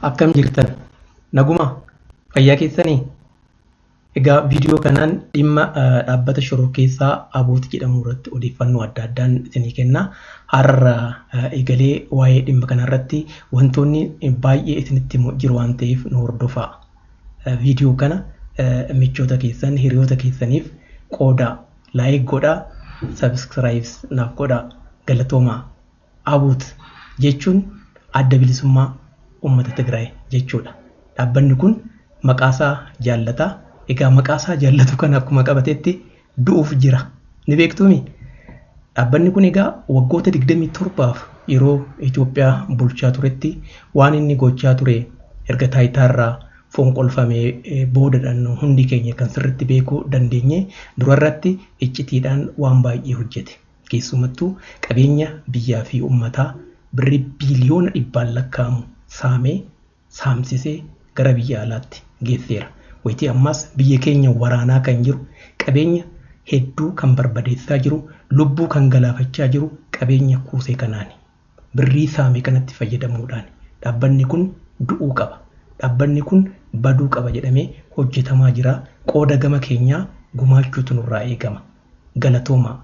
Akkam jirtan? Naguma? Fayyaa keessanii? Egaa viidiyoo kanaan dhimma dhaabbata shororkeessaa ABUT jedhamu irratti odeeffannoo adda addaan isinii kenna. Har'a eegalee waa'ee dhimma kanarratti wantoonni baay'ee isinitti jiru waan ta'eef nu hordofaa. Viidiyoo kana michoota keessan, hiriyoota keessaniif qoodaa, like godhaa, subscribe naaf godhaa. Galatoomaa. ABUT jechuun Adda Bilisummaa Uummata Tigraay jechuudha. Dhaabbanni kun maqaasaa jaallata. Egaa maqaasaa jaallatu kana akkuma qabatetti du'uuf jira. Ni beektuumi? Dhaabbanni kun egaa waggoota 27f yeroo Itoophiyaa bulchaa turetti waan inni gochaa ture erga taayitaarraa fonqolfamee boodadhaan hundi keenya kan sirriitti beekuu dandeenye durarratti iccitiidhaan waan baay'ee hojjete. Keessumattuu qabeenya biyyaa fi uummataa birrii biiliyoona dhibbaan lakkaa'amu saamee saamsisee gara biyya alaatti geesseera. Wayitii ammaas biyya keenya waraanaa kan jiru qabeenya hedduu kan barbadeessaa jiru lubbuu kan galaafachaa jiru qabeenya kuusee kanaani. Birrii saame kanatti fayyadamuudhaan dhaabbanni kun du'uu qaba. Dhaabbanni kun baduu qaba jedhamee hojjetamaa jira. Qooda gama keenyaa gumaachuutu nurraa eegama. Galatoomaa.